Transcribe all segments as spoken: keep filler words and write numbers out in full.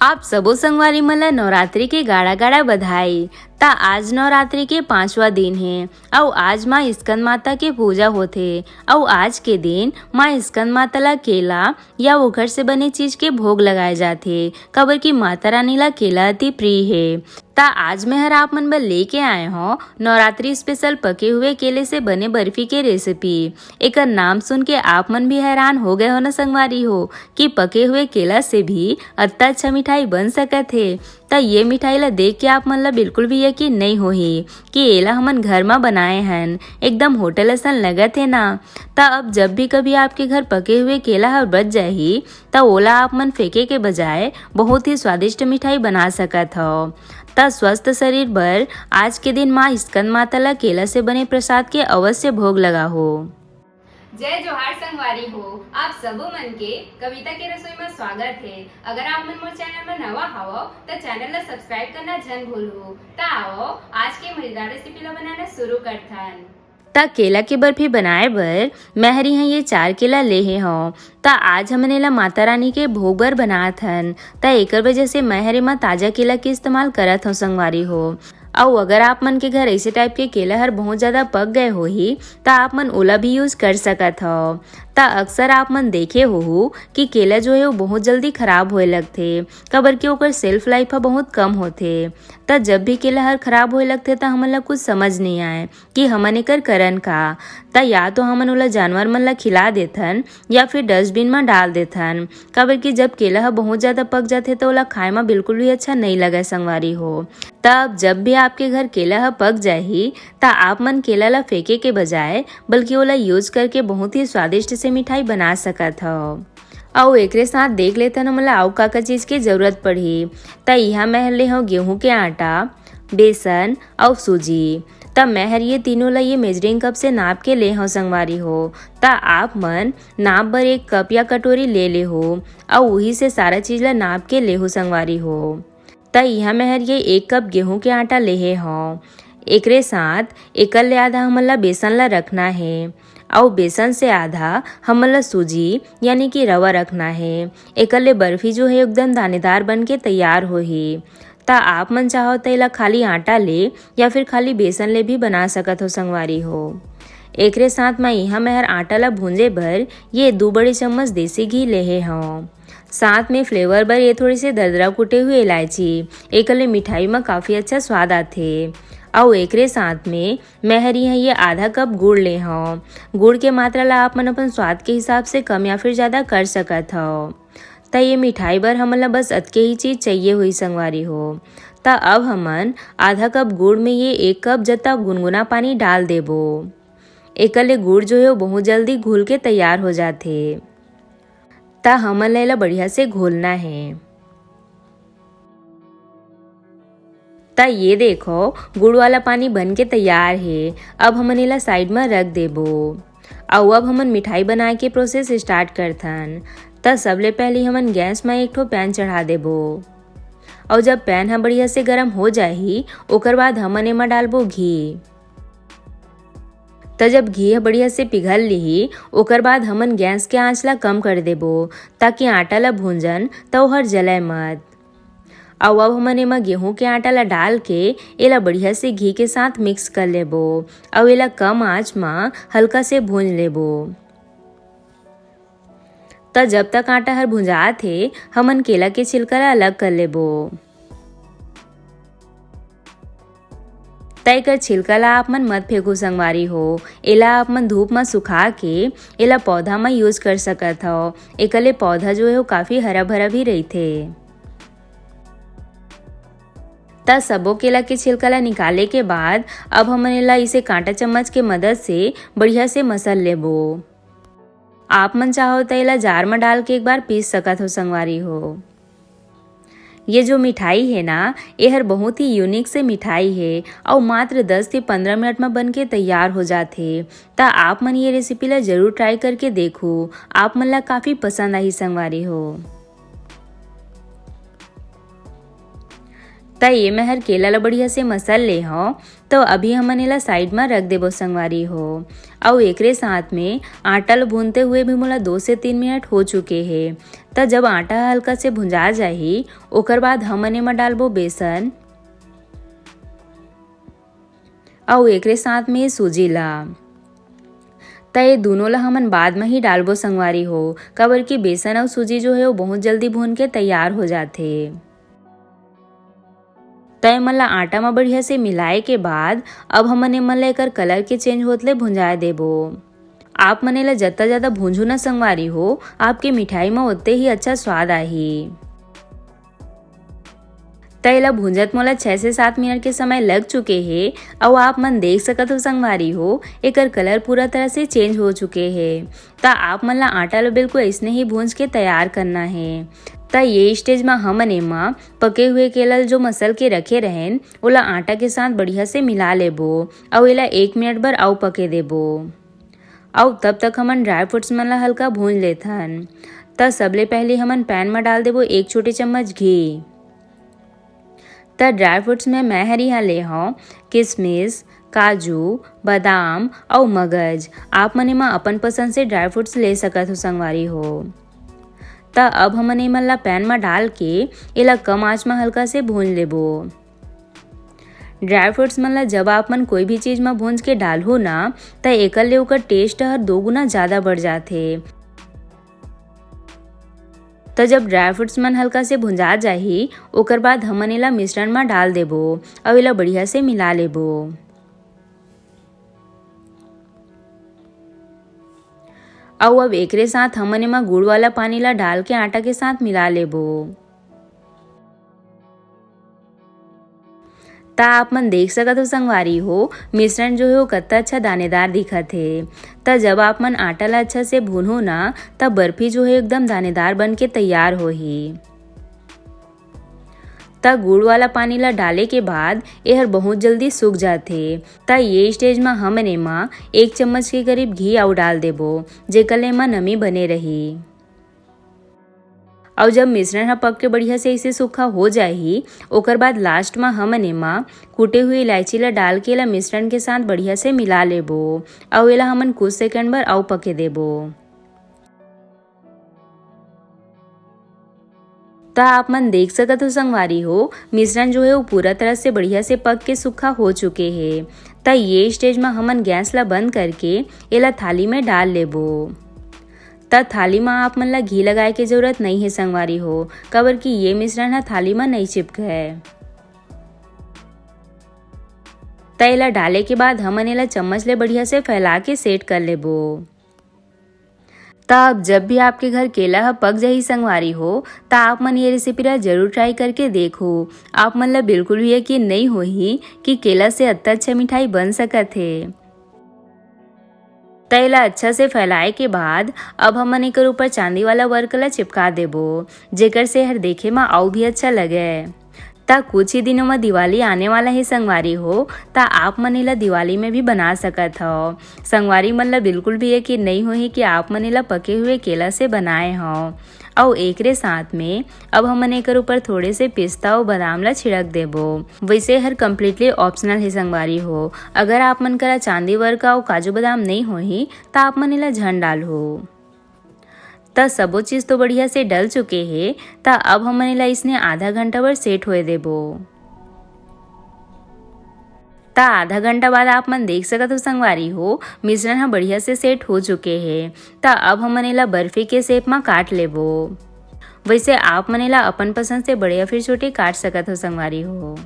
आप सबो संगवारी मन ल नवरात्रि के गाड़ा गाड़ा बधाई। त आज नवरात्रि के पांचवा दिन हे, अउ आज मां स्कंद माता के पूजा होथे, अउ आज के दिन मां स्कंद माता ल केला या ओखर से बने चीज के भोग लगाए जाथे, काबर कि माता रानी ल केला अति प्रिय हे। त आज मैं हर आप मन बर लेके आए हौं नवरात्रि स्पेशल पके हुए केले से बने बर्फी के रेसिपी। एकर नाम सुन के आप मन भी हैरान हो गए हो न संगवारी हो, कि पके हुए केला से भी अत्ता अच्छा मिठाई बन सकत हे। त ये मिठाई ला देख के आप मन ला बिल्कुल भी यकीन नहीं होही कि एला हमन घर मा बनाए हन, एकदम होटल असन लगत हे ना। त अब जब भी कभी आपके घर पके हुए केला ह बच जाही, त ओला आप मन फेंके के बजाय बहुत ही स्वादिष्ट मिठाई बना सकत हव। त स्वस्थ शरीर बर आज के दिन माँ स्कंद माता ला केला से बने प्रसाद के अवश्य भोग लगाहो। जय जोहार संगवारी हो, आप सबो मन के कविता के रसोई में स्वागत हे। अगर आप मन मोर चैनल में नवा हवव, त चैनल ला सब्सक्राइब करना झन भूलहू। त आवव, आज के मजेदार रेसिपी ला बनाना शुरू करथन। त केला के बर्फी बनाए बर मैं हर इहाँ ये चार केला लेहे हौं। त आज हमन एला माता रानी के भोग बर बनात हन, त एकर वजह से मैं हर एमा ताजा केला के इस्तेमाल करत हौं संगवारी हो। अउ अगर आप मन के घर ऐसे टाइप के केला हर बहुत ज्यादा पक गए होही, त आप मन ओला भी यूज कर सकत हव। त अक्सर आप मन देखे होहू कि केला जो हे वो बहुत जल्दी खराब होए लगथे, काबर कि ओकर शेल्फ लाइफ ह बहुत कम होथे। त जब भी केला हर खराब होए लगथे, त हमन ला कुछ समझ नहीं आए कि हमन एकर करन का। त या तो हमन ओला जानवर मन ला खिला देथन या फिर डस्टबिन म डाल देथन, काबर कि जब केला ह बहुत ज्यादा पक जाथे, त ओला खाए म बिल्कुल भी अच्छा नहीं लगय संगवारी हो। त अब जब भी आपके घर केला ह पक जाही, त आप मन केला ला फेंके के बजाय बल्कि ओला यूज करके बहुत ही स्वादिष्ट से मिठाई बना सकत हव। अउ एकरे साथ देख लेथन हमन ला अउ का का चीज के जरूरत पड़ही। त इहाँ मैं ले हव गेहूं के आटा, बेसन अउ सूजी। त मैं हर ये तीनों ला ये मेजरिंग कप से नाप के ले हव संगवारी हो। त आप मन नाप बर एक कप या कटोरी ले लेहू, अउ उही से सारा चीज ला नाप के लेहू संगवारी हो। त इहाँ मैं हर ये एक कप गेहूं के आटा लेहे हव। एकरे साथ एकर ले आधा हमन ला बेसन ला रखना हे, अउ बेसन से आधा हमन ला सूजी यानी कि रवा रखना हे। एकर ले बर्फी जो हे एकदम दानेदार बन के तैयार होही। त आप मन चाहो त एला खाली आटा ले या फिर खाली बेसन ले भी बना सकत हो संगवारी हो। एकरे साथ म इहाँ मैं हर आटा ला भूंजे बर ये दू बड़े चम्मच देसी घी लेहे हव। साथ में फ्लेवर बर ये थोड़ी से दरदरा कुटे हुए इलायची, एकर ले मिठाई म काफी अच्छा स्वाद आथे। अउ एकरे साथ में मैं हर इहाँ ये आधा कप गुड़ ले हव। गुड़ के मात्रा ला आप मन अपन स्वाद के हिसाब से कम या फिर ज्यादा कर सकत हव। त ये मिठाई बर हमन ला बस अतके ही चीज चाहिए हुई संगवारी हो। त अब हमन आधा कप गुड़ में ये एक कप जत्ता गुनगुना पानी डाल देबो। एकर ले गुड़ जो हे वो बहुत जल्दी घुल के तैयार हो जाथे। त हमन ला एला बढ़िया से घोलना हे। त ये देखो, गुड़ वाला पानी बन के तैयार हे। अब हमन एला साइड म रख देबो। अउ अब हमन मिठाई बनाए के प्रोसेस स्टार्ट करथन। त सबले पहले हमन गैस म एक ठो पैन चढ़ा देबो। अउ जब पैन ह बढ़िया से गरम हो जाही, ओकर बाद हमन एमा डालबो घी। त जब घी ह बढ़िया से पिघल लिही, ओकर बाद हमन गैस के आंच ला कम कर देबो, ताकि आटा ला भूंजन त ओहर जलय मत। अउ अब हमन एमा गेहूं के आटा ला डाल के एला बढ़िया से घी के साथ मिक्स कर लेबो। अउ एला कम आंच म हल्का से भूंज लेबो। त जब तक आटा हर भुंजात हे, हमन केला के छिलका ला अलग कर लेबो। त एकर छिलका ला आप मन मत फेंकू संगवारी हो, एला आप मन धूप म सुखा के एला पौधा म यूज कर सकत हव। एकर ले पौधा जो हे वो काफी हरा भरा भी रहिथे। त सबो केला के छिलका ला निकाले के बाद अब हमन एला इसे कांटा चम्मच के मदद से बढ़िया से मसल लेबो। आप मन चाहो त एला जार म डाल के एक बार पीस सकत हो संगवारी हो। ये जो मिठाई हे ना, एहर बहुत ही यूनिक से मिठाई हे अउ मात्र दस से पंद्रह मिनट म बन के तैयार हो जाथे। त आप मन ये रेसिपी ला जरूर ट्राई करके देखू, आप मन ला काफी पसंद आही संगवारी हो। त ये मैं हर केला ला बढ़िया से मसल ले हव। तो अभी हमन एला साइड म रख देबो संगवारी हो। अउ एकरे साथ में आटा ल भूनते हुए भी मोला दो से तीन मिनट हो चुके हे। त जब आटा ह हल्का से भुंजा जाही, ओकर बाद हमन एमा डालबो बेसन अउ एकरे साथ में सूजी ला। त ये दूनों ला हमन बाद म ही डालबो संगवारी हो, काबर कि बेसन अउ सूजी जो हे वो बहुत जल्दी भून के तैयार हो जाथे। त एमन ला आटा म बढ़िया से मिलाए के बाद अब हमन एमन ला एकर कलर के चेंज होत ले भुंजाए देबो। आप मन एला जत्ता ज्यादा भूंजू ना संगवारी हो, आपके मिठाई म ओत्ते ही अच्छा स्वाद आही। त एला भूंजत मोला छह से सात मिनट के समय लग चुके हे। अउ आप मन देख सकत हो संगवारी हो, एकर कलर पूरा तरह से चेंज हो चुके हे। त आप मन ला आटा ल बिल्कुल अइसने ही भूंज के तैयार करना हे। त ये स्टेज म हमन एमा पके हुए केला ल जो मसल के रखे रहेन, ओला आटा के साथ बढ़िया से मिला लेबो अउ एला एक मिनट बर अउ पके देबो। अउ तब तक हमन ड्राई फ्रूट्स मन ला हल्का भूंज लेथन। त सबले पहले हमन पैन म डाल देबो एक छोटे चम्मच घी। त ड्राई फ्रूट्स में मैं हर इहाँ ले हव किशमिश, काजू, बादाम अउ मगज। आप मन एमा अपन पसंद से ड्राई फ्रूट्स ले सकत हो संगवारी हो। त अब हमन एमन ला पैन म डाल के एला कम आंच म हल्का से भून लेबो। ड्राई फ्रूट्स मन ला जब आप मन कोई भी चीज म भूंज के डालहू ना, त एकर ले ओकर टेस्ट हर दो गुना ज्यादा बढ़ जाथे। त जब ड्राई फ्रूट्स मन हल्का से भुंजा जाही, ओकर बाद हमन एला मिश्रण म डाल देबो अउ एला बढ़िया से मिला लेबो। अउ अब एकरे साथ हमन एमा गुड़ वाला पानी ला डाल के आटा के साथ मिला लेबो। त आप मन देख सकत हो संगवारी हो, मिश्रण जो हे वो कत्ता अच्छा दानेदार दिखत हे। त जब आप मन आटा ला अच्छा से भूनहू ना, त बर्फी जो हे एकदम दानेदार बन के तैयार होही। त गुड़ वाला पानी ला डाले के बाद एहर बहुत जल्दी सूख जाथे। त ये स्टेज म हमन एमा एक चम्मच के करीब घी अउ डाल देबो, जेकर ले एमा नमी बने रही। अउ जब मिश्रण ह पक के बढ़िया से ऐसे सूखा हो जाही, ओकर बाद लास्ट म हमन एमा कूटे हुए इलायची ला डाल के एला मिश्रण के साथ बढ़िया से मिला लेबो। अउ एला हमन कुछ सेकंड बर अउ पके देबो। त आप मन देख सकत हो संगवारी हो, मिश्रण जो हे वो पूरा तरह से बढ़िया से पक के सूखा हो चुके हे। त ये स्टेज म हमन गैस ला बंद करके एला थाली में डाल लेबो। त थाली म आप मन ला घी लगाए के जरूरत नइ हे संगवारी हो, काबर कि ये मिश्रण ह थाली म नइ चिपके। त एला डाले के बाद हमन एला चम्मच ले बढ़िया से फैला के सेट कर लेबो। त अब जब भी आपके घर केला ह पक जाही संगवारी हो, त आप मन ये रेसिपी ला जरूर ट्राई करके देखो। आप मन ला बिल्कुल भी यकीन नइ होही कि केला से अत्ता अच्छा मिठाई बन सकत हे। त एला अच्छा से फैलाए के बाद अब हमन एकर ऊपर चांदी वाला वर्क ला चिपका देबो, जेकर से हर देखे म अउ भी अच्छा लगे। त कुछ ही दिनों म दिवाली आने वाला हे संगवारी हो, त आप मन एला दिवाली में भी बना सकत हव। संगवारी मन ला बिल्कुल भी यकीन नइ होही कि आप मन एला पके हुए केला से बनाए हव। अउ एकरे साथ में अब हमन एकर ऊपर थोड़े से पिस्ता अउ बादाम ला छिड़क देबो। वैसे हर completely optional हे संगवारी हो। अगर आप मन करा चांदी वर्क अउ काजू बादाम नइ होही, त आप मन एला झन डालहू। त सबो चीज तो बढ़िया से डल चुके हे, त अब हमन एला इसने आधा घंटा बर सेट होए देबो। त आधा घंटा बाद आप मन देख सकत हो संगवारी हो, मिश्रण ह बढ़िया से सेट हो चुके हे। त अब हमन एला बर्फी के शेप म काट लेबो। वैसे आप मन एला अपन पसंद से बड़े या फिर छोटे काट सकत हो संगवारी हो।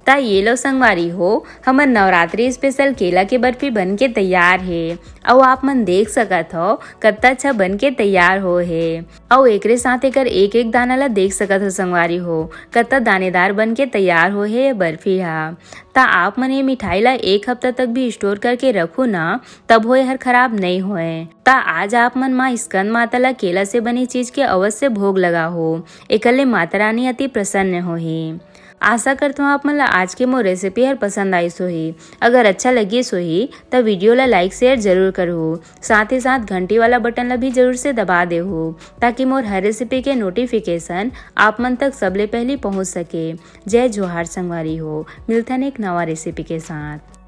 त ये लो संगवारी हो, हमर नवरात्रि स्पेशल केला के बर्फी बन के तैयार हे। अउ आप मन देख सकत हो, कत्ता अच्छा बन के तैयार हो हे। अउ एकरे साथ एकर एक एक दाना ला देख सकत हो संगवारी हो, कत्ता दानेदार बन के तैयार हो हे ये बर्फी हा। त आप मन ये मिठाई ला एक हफ्ता तक भी स्टोर करके रखो ना, तब हो एहर खराब नइ होए। त आज आप मन माँ स्कंद माता ला केला से बने चीज के अवश्य भोग लगा हो, एकर ले माता रानी अति प्रसन्न होही। आशा करत हूँ आप मन ला आज के मोर रेसिपी हर पसंद आइस होही। अगर अच्छा लगिस होही त वीडियो ला लाइक शेयर जरूर करहू, साथ ही साथ घंटी वाला बटन ला भी जरूर से दबा देहू, ताकि मोर हर रेसिपी के नोटिफिकेशन आप मन तक सबले पहली पहुँच सके। जय जोहार संगवारी हो, मिलथन एक नवा रेसिपी के साथ।